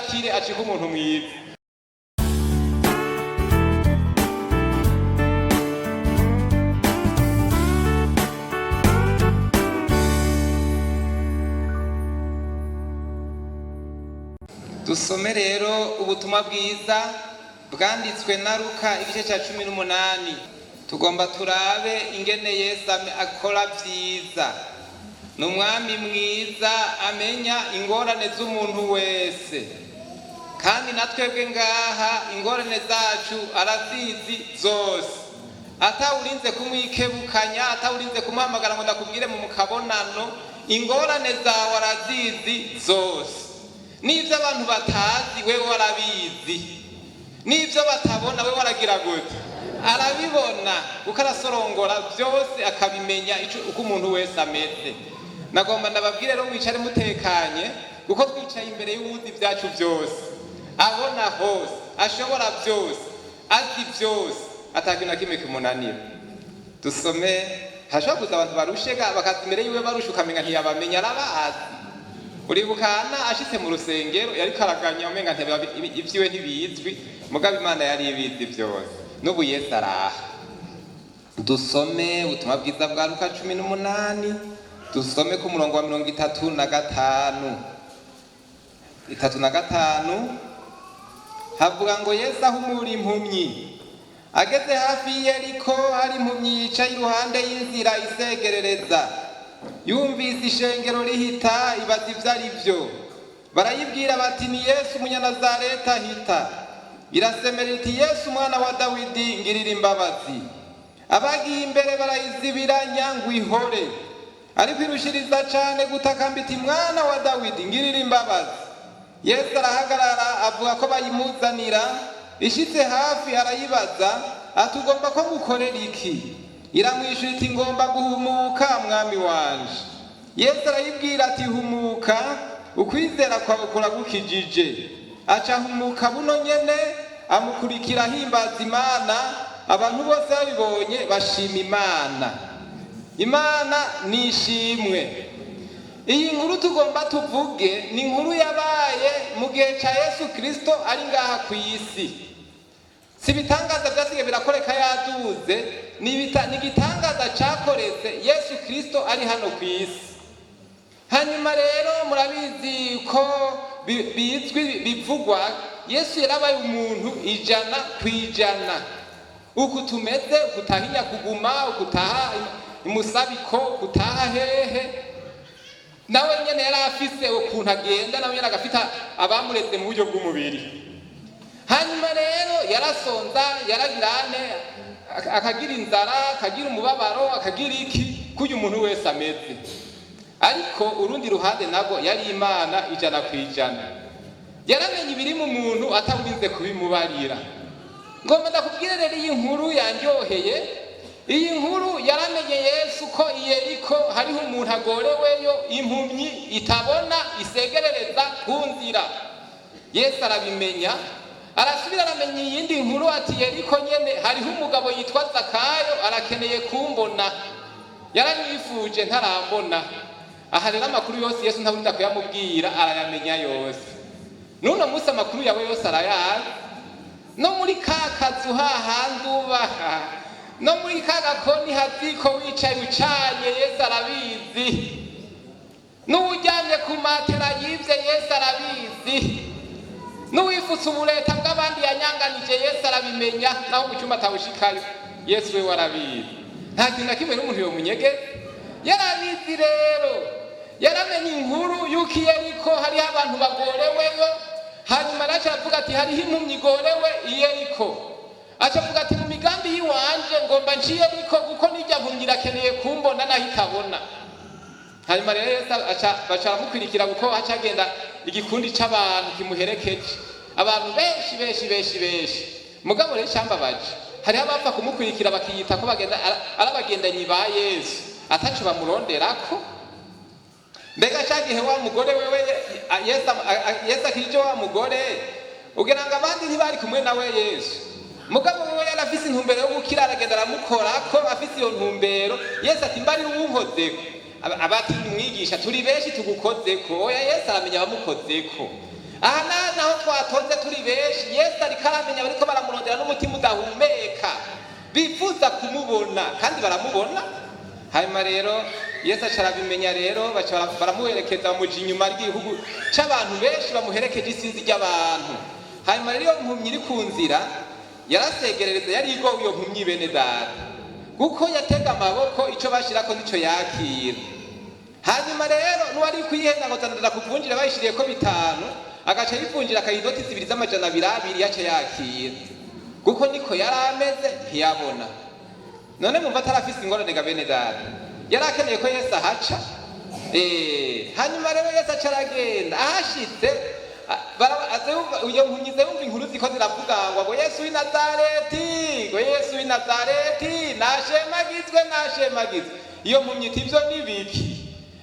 akire acike umuntu mwiza. Dusome rero ubutumwa bwiza bwanditswe na Luka igice cya 18. Tugomba turabe ingene Yesu akora vyiza. Ni umwami mwiza amenya ingorane z'umuntu wese, kandi na twebwe ngaha ingorane zacu arazizi zose, atawurinze kumwikebukanya, atawurinze kumuhamagara ngo ndakubwire mu mukabonano. Ingorane zawe arazizi zose, n'ibyo abantu batazi wewe warabizi, n'ibyo batabona wewe waragira gute arabibona, kuko arasorongora byose akabimenya uko umuntu wese ameze. Nagomba ndababwire rero mwicare mutekanye, kuko twicaye imbere y'uwuzi ibyacu byose, abona hose, ashobora byose, azi byose, atakintu na kimwe kimunanira. Dusome. Hashobora kuza abantu barushe bakaza imbere yiwe barushe, ukamenya ntiyabamenya, arabazi. Uribuka Hana ashitse mu rusengero yariko araganya, umenga ivyiwe ntibizwi, mugabo Imana yari ibizi byose. N'ubu Yesu araha. Dusome ubutumwa bwiza bwa Luka 18, dusome ku murongo wa 35. 35 havuga ngo: Yesu ahumura impumyi. Ageze hafi y'Yeriko, hari impumyi yicaye iruhande y'inzira isegerereza. Yumvise ishengero rihita, ibaza ibyo ari byo. Barayibwira bati: "Ni Yesu umunyanazareti ahita." Irasemera iti: "Yesu umwana wa Dawidi, ngirira imbabazi." Abagiye imbere barayizibiranya ngo ihore, ariko irushiriza cyane gutakamba iti: "Mwana wa Dawidi, ngirira imbabazi." Yesu arahagarara, avuga ko bayimuzanira. Ishitse hafi arayibaza ati: "Ugomba ko ngukorera iki?" Iramwishyura iti: "Ngomba guhumuka, mwami wanje." Yesu arayibwira ati: "Humuka, ukwizera kwawe kuragukijije." Aca ahumuka buno nyene, amukurikira ahimbaza Imana. Abantu bose babibonye bashima Imana. Imana ni ishimwe. Iyi nkuru tugomba tuvuge ni inkuru yabaye mu gihe cya Yesu Kirisito ari ngaha ku isi. Si ibitangaza byasigaye birakoreka yaduze, ni igitangaza cyakoretse Yesu Kirisito ari hano ku isi. Hanyuma rero murabizi ko bizwi bivugwa, Yesu yarabaye umuntu 100%. Uku tumeze, ukutaha inyakuguma, ukutaha imusabiko, ukutaha hehe, nawe nyene yari afise ukuntu agenda, nawe nyene agafita abamureze mu buryo bw'umubiri. Hanyuma rero yarasonza, yaragirane, akagira inzara, akagira umubabaro, akagira iki, kuyo umuntu wese ameze. Ariko urundi ruhande nabwo yari Imana 100%. Yaramenye ibiri mu muntu atawurinze kubimubarira. Ngomba ndakubwire rero, iyi nkuru yanryoheye. Iyi nkuru yaramenye Yesu ko i Yeriko hariho umuntu agoreweyo, impumyi itabona, isegerereza ku nzira. Yesu arabimenya. Arasubira aramenya iyindi nkuru ati: "Yeriko nyene hariho umugabo yitwa Zakayo, arakeneye kumbona, yaranyifuje ntarambona." Aha rero amakuru yose Yesu ntawurinda kuyamubwira, arayamenya yose. N'uno munsi amakuru yawe yose arayazi. No muri ka kazu hahandi ubaha, no muri ka gakoni haziko wicaye ucanye, Yesu arabizi. N'uwuryamye ku matera yibye, Yesu arabizi. N'uwifutse ubureta bw'abandi yanyanganije, Yesu arabimenya. Naho mu cyumba atawushikayo, Yesu we warabizi. Nta kintu na kimwe n'umuntu yomunyegeza, yarabizi. Rero yaramenye inkuru y'uko i Yeriko hariho abantu bagoreweyo. Hanyuma araca aravuga ati: "Hariho impumyi igorewe i Yeriko." Aca avuga ati: "Mu migambi y'iwanje ngomba nci Yeriko, kuko n'ijya mpumyi irakeneye kumbona naho itabona." Hanyuma rero Yesu baca aramukwirikira, kuko haca agenda igikundi c'abantu kimuherekeje, abantu benshi benshi benshi benshi. Mugabo rero icambabaje, hariho abapfa kumukurikira bakiyita ko bagenda ari abagendanyi ba Yesu, ataco bamuronderako. Mbega ca gihe wa mugore wewe Yesu akirije wa mugore, ugira ngo abandi ntibari kumwe nawe Yesu? Mugabo wewe yarafise intumbero yo gukira, aragenda aramukorako afise iyo ntumbero. Yesu ati: "Mbarira uwunkozeko." Abati: "Mwigisha, turi benshi tugukozeko." Oya, Yesu aramenya abamukozeko. Aha Kandi aho twatonze turi benshi, Yesu ariko aramenya bariko baramurondera n'umutima udahumeka, bifuza kumubona kandi baramubona. Hanyuma rero Yesu aca arabimenya, rero baca baramuherekeza, bamuja inyuma ry'igihugu c'abantu benshi bamuherekeje, isinzi ry'abantu. Hanyuma rero iyo mpumyi iri ku nzira yarasegerereza, yari igowe iyo mpumyi, bene data, kuko yatega amaboko ico bashirako nico yakira. Hanyuma rero n'uwari kuyihenda ngo zanadada kuvunjira, bayishiriyeko 5, agaca yivunjira akayidoti 2 z'amajana 200 yaca yakira, kuko niko yari ameze, ntiyabona. None mumva atarafise ingorane ga bene data? Yari akeneye ko Yesu ahaca. Hanyuma rero Yesu aca aragenda, ahashitse iyo mpumyi iza yumva inkuru ziko ziravugangwa ngo Yesu w'i Nazareti, ngo Yesu w'i Nazareti nashemagizwe, nashemagizwe. Iyo mpumyi iti: "Ivyo ni biki?"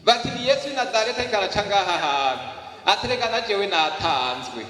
Bati: "Ni Yesu w'i Nazareti ariko araca ngaha hantu." Aterega na jewe natanzwe.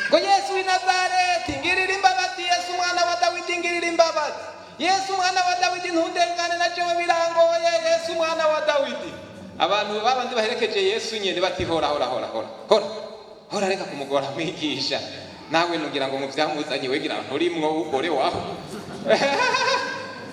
Ngo Yesu w'i Nazareti, ngirira imbabazi! Yesu umwana wa Dawidi, ngirira imbabazi! Yesu umwana wa Dawidi, ntundengane, na jewe birangoye! Yesu umwana wa Dawidi! Abantu babandi baherekeje Yesu nyene bati: "Hora, hora, hora, hora, hora, hora, reka kumugora mwigisha. Nawe nugira ngo muvyamuzanye, wegira nturimwo ugore waho."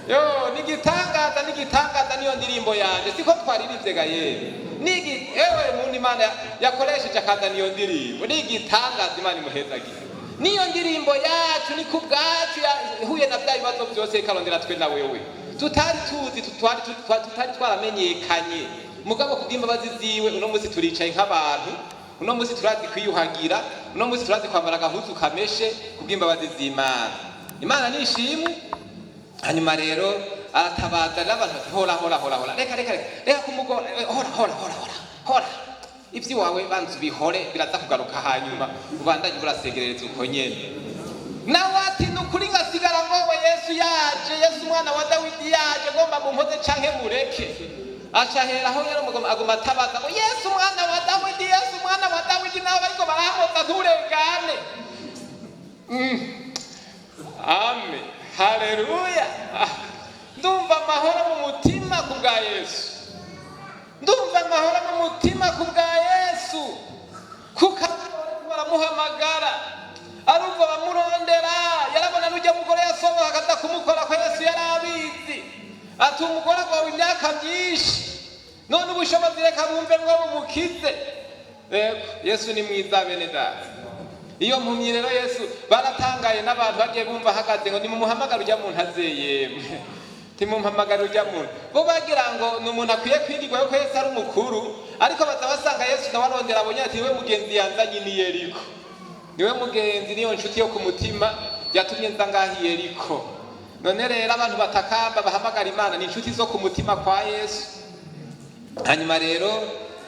Yo, nigitangaza, nigitangaza! Niyo ndirimbo yanje, siko twaririmbye ga yewe? Nigi ewe muntu Imana yakoresheje akazana iyo ndirimbo, nigitangaza! Imana imuhezagiye. Niyo ndirimbo yacu, ni ku bwacu yahuye na bya bibazo byose, ikarondera twe na wewe tutari tuzi, tutari twaramenyekanye. Mugabo kubw'imbabazi ziwe uno munsi turicaye nk'abantu, uno munsi turazi kwiyuhagira, uno munsi turazi kwambara agahuzu kameshe, kubw'imbabazi z'Imana. Imana ni ishimwe. Hanyuma rero aratabaza rero, abantu bati: "Hora, hora, hora, hora, reka, reka, reka, reka kumugora. Hora, hora, hora, hora, hora, iby'iwawe banza ubihore, biraza kugaruka hanyuma ubandanye urasegerereza uko nyene." Nawe ati: "Ni ukuri ngasigara ngowe. Yesu yaje, Yesu umwana wa Dawidi yaje, ngomba mumpoze canke mureke." Aca aheraho rero aguma atabaza ngo: "Yesu umwana wa Dawidi, Yesu umwana wa Dawidi, nawe bariko barahoza nturengane." Amen, haleluya! Ah, ndumva amahoro mu mutima ku bwa Yesu, ndumva amahoro mu mutima ku bwa Yesu, kuko baramuhamagara arumva, bamurondera. Yarabona n'ujya mugore yasohoka akaza kumukora ko Yesu yari abizi, ati: "Umugore wawe imyaka myinshi, none ubushobozi reka bumve ngo bumukize." Yego, Yesu ni mwiza, bene data. Iyo mpumyi rero, Yesu baratangaye n'abantu bagiye bumva ahagaze ngo: "Nimumuhamagare ujya muntu aze." Yemwe, timumpamagare ujya muntu. Bo bagira ngo ni umuntu akwiye kwigirwa yuko Yesu ari umukuru, ariko baza basanga Yesu nawe arondera abonye, ati: "Niwe mugenzi yanzanye ni Yeriko, niwe mugenzi, niyo nshuti yo ku mutima yatumye nza ngaho i Yeriko." None rero abantu batakamba bahamagara Imana ni inshuti zo ku mutima kwa Yesu. Hanyuma rero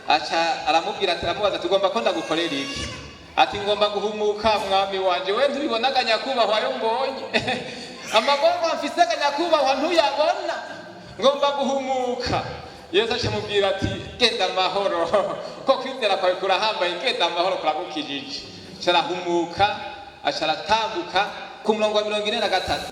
aca aramubwira ati, aramubaza ati: "Ugomba ko ndagukorera iki?" Ati: "Ngomba guhumuka, mwami wanje." "We ntubibonaga nyakubahwa, yo mbonye amagorwa mfisega nyakubahwa, ntuyabona? Ngomba guhumuka." Yesu acamubwira ati: "Genda amahoro, ko kwizera kwawe kurahambaye, genda amahoro, kuragukijije." Aca arahumuka, aca aratambuka. Ku murongo wa 43,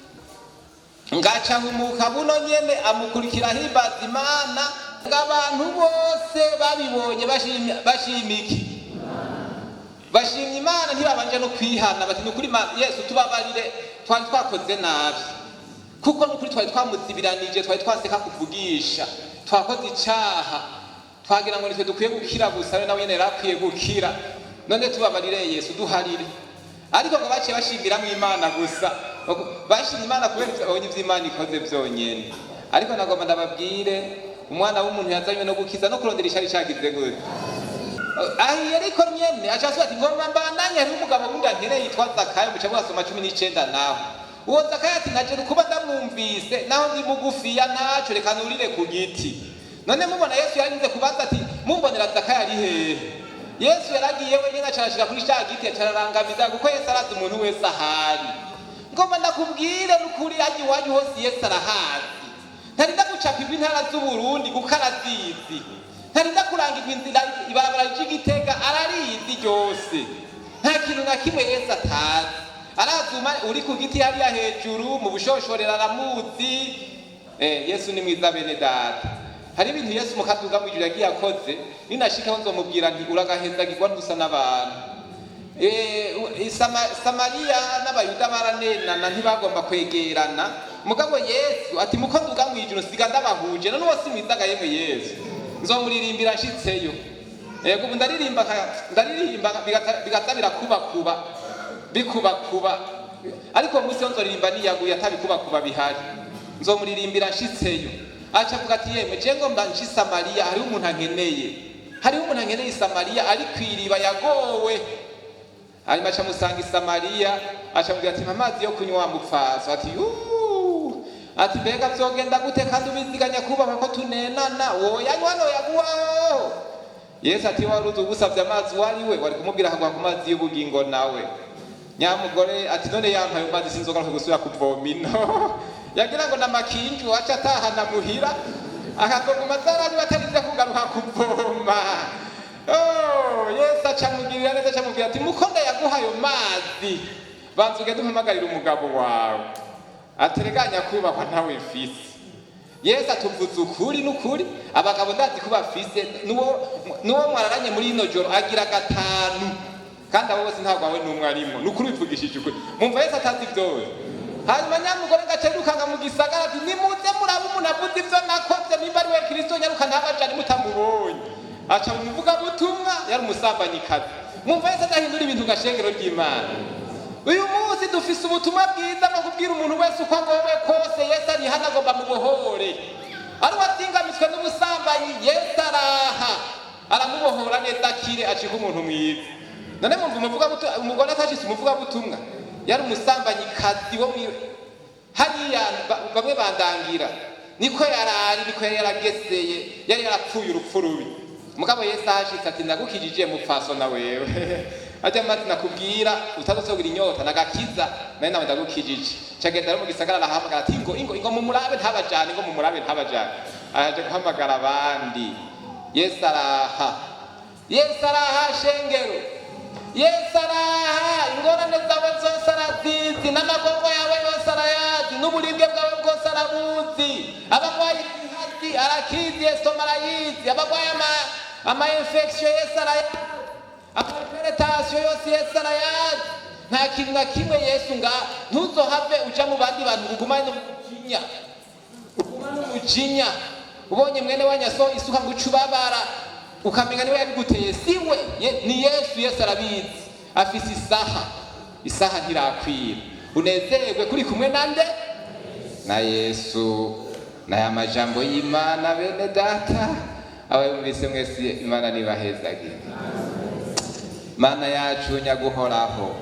ngaca ahumuka buno nyene, amukurikira ahimbaza Imana. Ngo abantu bose babibonye bashima iki? Bashimye Imana. Ntibabanje no kwihana, bati: "Ni ukuri Yesu, tubabarire, twari twakoze nabi, kuko nukuri twari twamuzibiranije, twari twaseka kuvugisha, twakoze icaha, twagira ngo nitwe dukwiye gukira gusa, we nawe nyene yari akwiye gukira. None tubabarire Yesu, duharire." Ariko ngo baciye bashimiramo Imana gusa, bashimye Imana kubera babonye ivyo Imana ikoze byonyene. Ariko nagomba ndababwire, umwana w'umuntu yazanywe no gukiza no kurondera icari cagize gute? Ahiye. Ariko nyene aca asubira ati: "Ngomba mbandanye, hariho umugabo wundi ankeneye yitwa Zakayo." Muca mwasoma 19 naho. Uwo Zakayo ati: "Naje kuba ndamwumvise, naho ndi mugufiya ntaco, reka nurire ku giti." None mubona Yesu yarinze kubaza ati: "Mumbonera Zakayo ari hehe?" Yesu yaragiye wenyine, aca arashika kuri ca giti, aca ararangamiza, kuko Yesu arazi umuntu wese ahari. Ngomba ndakubwire n'ukuri, hajya iwanyu hose Yesu arahazi. Ntarinda gucapirwa intara z'Uburundi kuko arazizi, ntarinda kurangirwa inzira, ibarabara rija Igitega ararizi ryose. Nta kintu na kimwe Yesu atazi. Arazi uri ku giti hariya hejuru mu bushoshorera, aramuzi. Yesu ni mwiza, bene data. Hari ibintu Yesu mukaduga mw'ijuru yagiye akoze, ninashikaho nzomubwira nti: "Uragahezagirwa, ntusa n'abantu." Samariya n'Abayuda baranenana, ntibagomba kwegerana. Mugabo Yesu ati: "Muko nduga mu ijuru, siga ndabahuje." None uwo si mwizaga? Yemwe, Yesu nzomuririmbira nshitseyo. Yego, ubu ndaririmba, ndaririmba bigaza birakubakuba, bikubakuba, ariko uwo munsi wo nzoririmba niyaguye, atabikubakuba bihari. Nzomuririmbira nshitseyo. Aca avuga ati: "Yemwe, je ngomba nje i Samariya, hariho umuntu ankeneye, hariho umuntu ankeneye i Samariya, ari kw'iriba yagowe." Hanyuma aca amusanga i Samariya, aca amubwira ati: "Mpa amazi yo kunywa, wa mupfaso." Ati: "Yuuu." Ati: "Mbega vyogenda gute kandi ubiziganya kubahwa ko tunenana? Woyanywa noyaguwaho?" Yesu ati: "Wari uzi ugusavye amazi uwo ari we, wari kumubwira akaguha ku mazi y'ubugingo." Nawe nyamugore ati: "None yampaye amazi, sinzogaruka gusubira kuvoma ino." Yagira ngo namakinju aca atahana muhira, akazoguma azaranywa atarinze kugaruka kuvoma. Oh, Yesu aca amugirira neza, aca amubwira ati: "Muko ndayaguha ayo mazi, banza ugende umpamagarire umugabo wawe." Atereganya kubahwa, ntawe mfise. Yesu atuvuze ukuri n'ukuri, abagabo ndazi ko bafise. N'uwo mwararanye muri ino joro agira gatanu, kandi abo bose ntabwo wawe n'umwe arimo. Ni ukuri, bivugishije ukuri. Mumva Yesu atazi byose. Hanyuma nyamugore ngaca yirukanga mu gisagara ati: "Nimuze murabe umuntu avuze ibyo nakoze, nimba ari we Kristo, nyaruka ntabajane mutamubonye." Aca mu muvugabutumwa, yari umusambanyikazi. Mumva Yesu adahindura ibintu? Gashengero ry'Imana, uyu munsi dufise ubutumwa bwiza bwo kubwira umuntu wese uko agowe kose. Yesu ari hano, agomba mubohore. Ari uwatsingamitswe n'ubusambanyi, Yesu araha, aramubohora neza, akire, acika umuntu mwiza. None mumva umugore atashitse umuvugabutumwa? Yari umusambanyikazi wo hariya bamwe bandangira, niko yarari, niko yari yarageseye, yari yarapfuye urupfu rubi. Mugabo Yesu ahashitse ati: "Ndagukijije, mupfaso, na wewe ajya amazi nakubwira utazosogira inyota nagakiza, nawe nawe ndagukijije." Cagenda rero mu gisagara, arahamagara ati: "Ingo, ingo, ingo mumurabe ntabajane, ingo mumurabe ntabajane." Araje guhamagara abandi. Yesu araha, Yesu araha, shengero, Yesu araha. Ingorane zawe zose arazizi, n'amagongo yawe yose arayazi, n'uburibwe bwawe bwose arabuzi. Abarwaye inkazi arakizi, estomac arayizi. Abarwaye ama infection, Yesu arayazi. Amahypertension yose, Yesu arayazi. Nta kintu na kimwe Yesu nga ntuzohave uja mu bandi bantu, ugumane n'umujinya, ugumane umujinya. Ubonye mwene wa nyaso isuka ngo uce ubabara, ukamenya niwe yabiguteye. Siwe, ni Yesu. Yesu arabizi, afise isaha, isaha ntirakwira. Unezerwe kuri kumwe nande? Na Yesu. N'aya majambo y'Imana, bene data, abayumvise mwese, Imana nibahezagire. Mana yacu nyaguhoraho,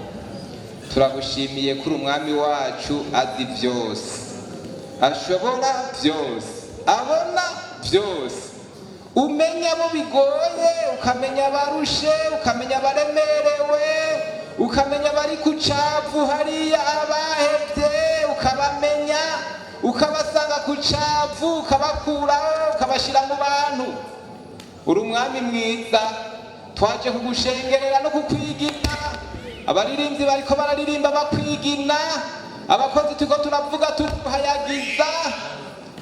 turagushimiye kuri umwami wacu azi byose, ashobora byose, abona byose. Umenya abo bigoye, ukamenya abarushe, ukamenya abaremerewe, ukamenya abari ku cavu hariya, abahevye ukabamenya, ukabasanga ku cavu, ukabakuraho, ukabashyira mu bantu. Uri umwami mwiza, twaje kugushengerera no kukwigina. Abaririmbyi bariko bararirimba bakwigina, abakozi turiko turavuga tuhayagiza.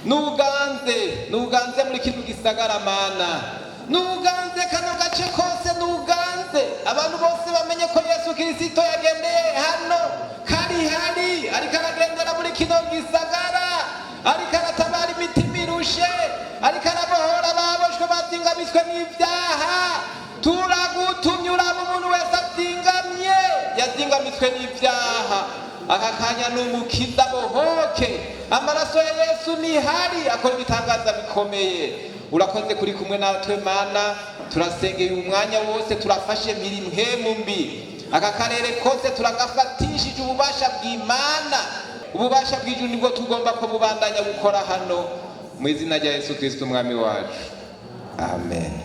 Nuganze, nuganze muri kino gisagara, Mana, nuganze kano gace kose, nuganze abantu bose bamenye ko Yesu Kirisito yagendeye hano, kari hari, ariko aragendera muri kino gisagara, ariko aratabara imitima irushe, ariko arabohora ababoshwe bazingamitswe n'ibyaha. Turagutumye, uraba umuntu wese azingamye, yazingamitswe n'ibyaha aka kanya, ni umukiza, bohoke. Amaraso ya Yesu nihari akora ibitangaza bikomeye. Urakoze kuri kumwe natwe, Mana. Turasengeye uyu mwanya wose, turafashe mpiri mpemu mbi. Aka karere kose turagafatishije ububasha bw'Imana. Ububasha bw'ijuru nibwo tugomba ko bubandanya gukora hano, mu izina rya Yesu Kristo umwami wacu, amen.